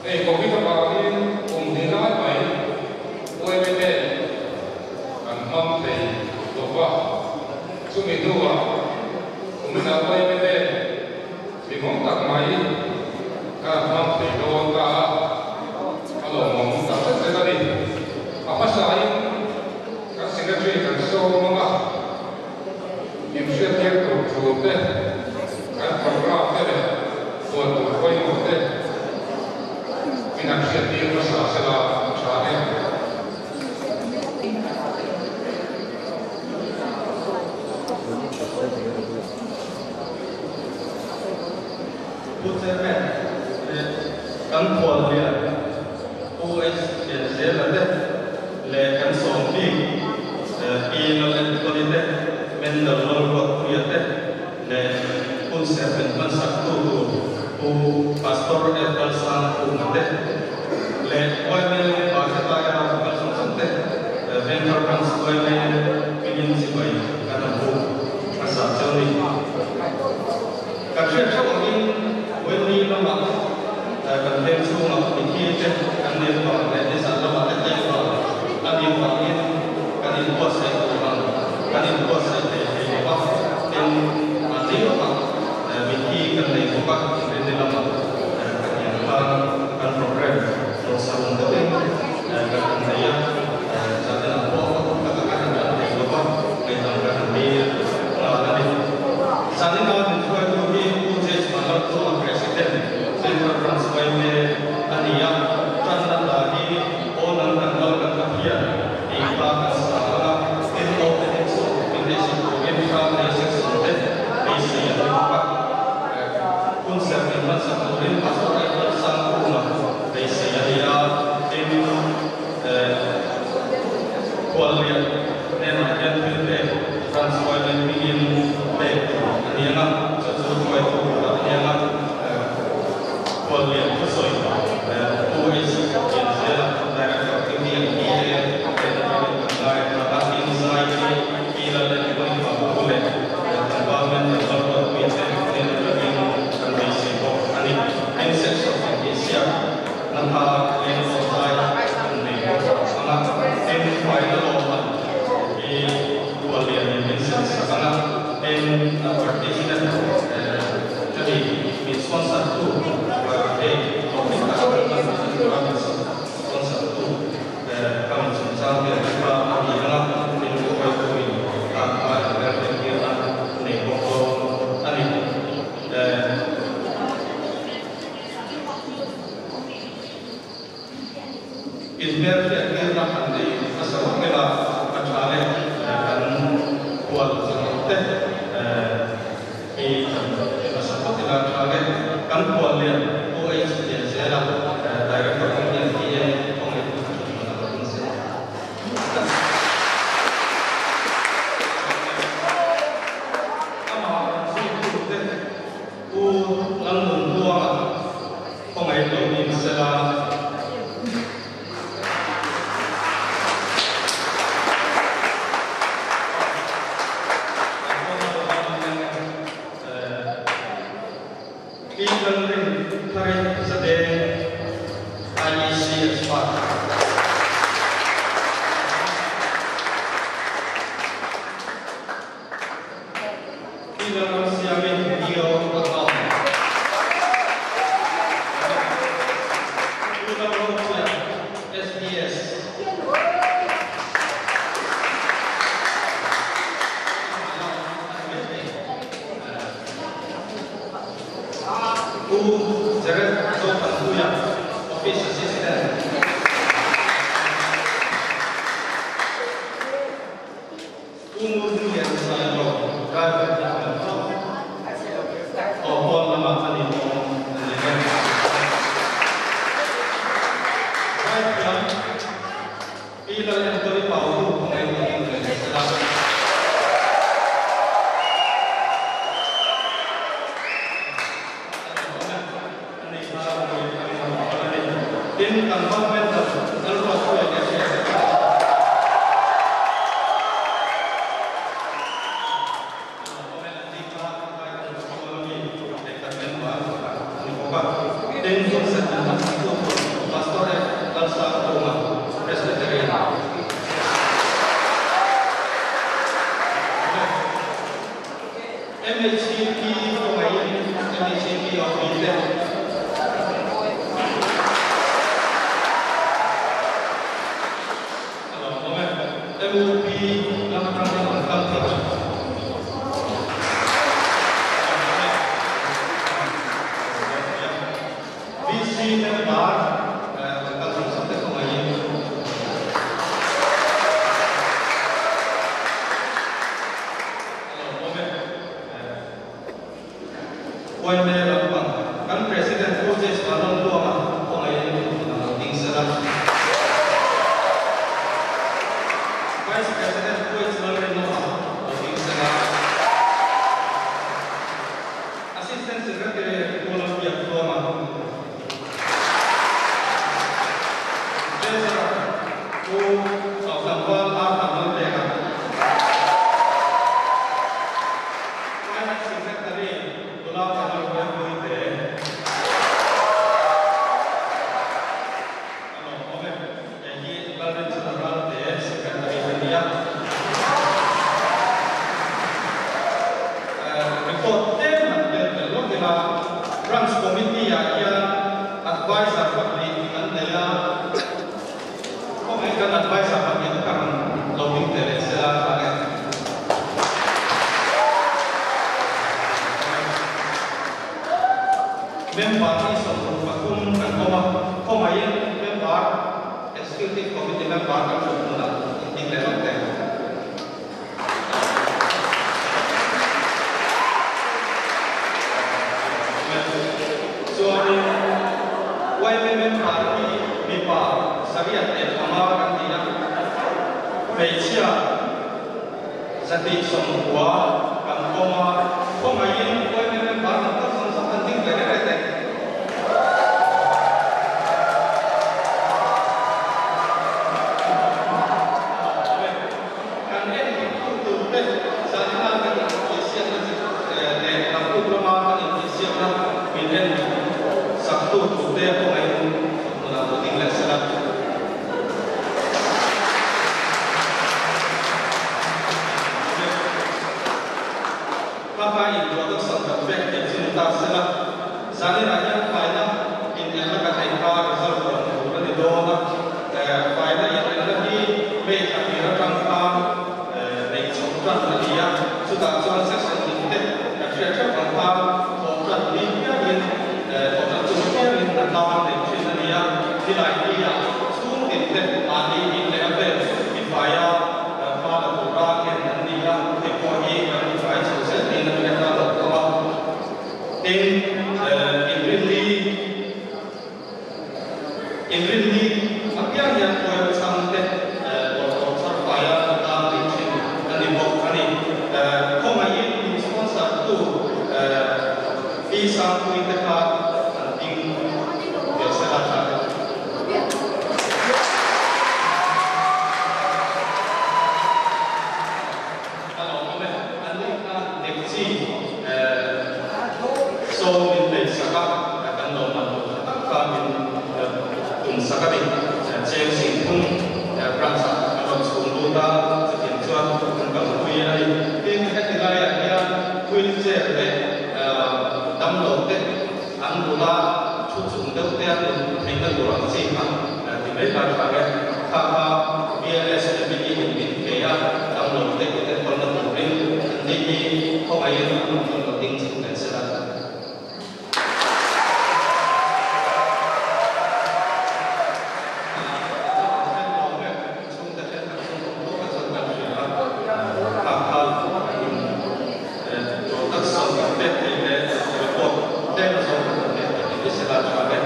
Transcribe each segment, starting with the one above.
Hei Covid avangin kum hnih lai mai yma ten kan hmang thei lo va, chumi hnuah kuminah yma ten hlimawm tak mai kan hmang thei dawn ta a, a lawmawm tak zet zet a ni. A hmasain kan Secretary kan sawm ang a, inhriattir tur thu te, kan programme te leh huan tur pawimawh te min han hriattir hmasa sela a tha em? Pu Chairman leh kan khuallian Pu H. Lianzela te leh kan sawm bik Pi Lalenkawli te, Mendal Lalruatpuia te leh hun serhpen hmansak tu tur Pu Pastor F. Lalsangkhuma te leh yma Bakhetaia kal zawng zawng te Vengthar Branch yma hmingin chibai kan han buk hmasa cheu ni. Kan hriat theuh angin Wendy lamah kan veng chhungah mithi te kan nei vang leh nizan lamah te tlem vang a nih vangin kan inbuatsaih tur ang kan inbuatsaih thei thei lo va, tin mahni lamah mithi kan nei bawk a, Wendy lamah kan in khan kan program hlawhsa awm deuhin kan han nei a, zaninah pawh a hun takah kan han tan thei lo va, ngaihdam kan han dil nghal a ni. Zanina min hruaitu hi Pu James Vanlaltluanga President, Central Branch yma a ni a, tanna hla hi Aw Nang Kan Lal Kan Pathian tih hla kan sa ang a, tin opening song min neihsak turin Hrang Nei Section te beisei an ni bawk a. Hunserh min hmansak turin Pastor Edward Sangkunga beisei a ni a, tin Khuallian hnenah hian thil pek Branch yma hmingin pek tur a ni ang a, chu chu hruaitu tur a ni ang a, Khuallian thusawi Pu H Lianzela, Director KPMPA nen atangin kan ngai a, tin zai hi Pi Lalengkawni Babu leh tlangval member Lalruatpuii te nen atangin kan beisei bawk a ni. Tin section inhihsiak na hna leng zawh zai kan nei bawk ang a, tin faina lawmman hi Khuallian in min sen sak ang a, tin advertisement chumi min sponsor tu hei topic tak kan hman theihna tura min sponsor tu kami chungchang vel te kha a ni ang a, tin hruaitu in tan kha inber entirna nei bawk dawn a ni. Inhmelhriattirna han nei hmasa vak ila a tha le, kan hual zahawm te hi han ti hmasa phawt ila a tha le. Kan hual lian Pu H Lianzela, Director MNPA kawngin a thuthmun a lo awm zel. Amah rawn zuitute Pu Lalnunbuanga khawngaih lo nin sela. Pi Lalrin Tharin Zadeng, IEC Expert. Pi Lalramsiami Neo Account. Pu Lalropuia, SBS. Pu Jared Zothanpuia, Office Assistant. Pu Ngurhlian Sailo, driver hi a kan hlauh tawh pawn lamah a ni dawn a ni e. Zaithiam Pi Lal Anthony Pautu khawngaih takin kan hre sela. Tin, kan government Lalruatpuia leh Hriatna Tin, hun set an hman sak tu tur member rawn kal zawng zawng te khawngaihin. A lo awm e. Uaime lampang kan President Pu James Vanlalbuanga khawngaihin thuthmun a lo ding sel a. Vice President Pu H Lalrinawma lo ding sel a. Assistant Secretary Pu Lalbiaktuama. Treasurer Pu Tlangval Arthur Lalpeka. Finance Secretary Nula Carol Huaipuite. A lawmawm e. Hei hi Lalrinchhana Ralte Secretary a ni a. Report tlem han tel tel lawk ila, Branch Committee ah hian Adviser pahnih an nei a, Khawngin kan adviser pahnih te kha rawn lo ding teh leh sela tha e. Member hi 63 kan awm a, khawngaihin member Executive Committee member kan hmuh hmunah in ding leh lawk teh. Chuanin YMM member hi mipa 105 kan ni a, hmeichhia 190 kan awm a, khawngaihin YMM member kan kal zawng zawng kan ding ve reng reng teh. Kan en dik tu tur te zanina kan intihsiakna chi leh naktuk lama kan intihsiakna min en sak tu tur te kawngaihin thawthmunah lo ding leh sela. Haka in production kan pek theih chu ni ta sela, zaninah hian faina inelna kan neih kha result rawn tur a ni dawn a, faina inelna hi May thla tir atang khan neih chhoh tan a ni a, chutah chuan section tin te kan hriat theuh ang khan thawh tan ni piangin thawh tan chung piangin a tlang neih thin a ni a, nilai ni-ah chhung tin te mahni in leh a vel mifaia Hma la tura ngen an ni a, hei pawh hi kan inhrai chho zel niin a hriat a lo thawm a. Tin, inrinni, inrinni apiang hian oil chhang te bawlhhlawh thar faia tlang nei thin a ni bawk a ni. Khawngaihin min sponsor tu Pi Sangpui te kha an ding ve sela tha. A lo awm e, an ni kha dekchi saw min lei sak a, kan lo man lo tha tak kha min tum sak a ni. Cheng Singphung branch ah an rawn chhung lut a, chutiang chuan an kalpui a ni. Tin, heti laiah hian wheelchair leh damlo te An bula thu chung deuh te an rawn theihna tur ang chi kha ti mai ta tha e. Kha kha BLS family in min pe a, damlo te in enkawlna turin an ni hi khawngaihin an rawn rawn lo ding chho leh sela. Chhungte thenkhat chhungkaw tawka chuan kan hria a, kha kha in production kan pek theih leh report tlem azawng kan pek theih ni se la tha e.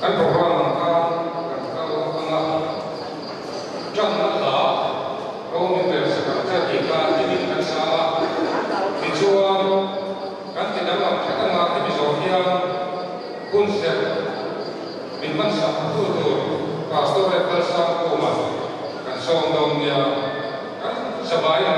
Kan program ang khan kan kal ang a, tanna hla Roman ber sakang che tih kha tinin kan sa a, tichuan kan ti danglam khat anga hemi zawh hian hun serh min hman sak tu tur Pastor leh Kalsang Kuma kan sawm dawn nia, kan zavai ang.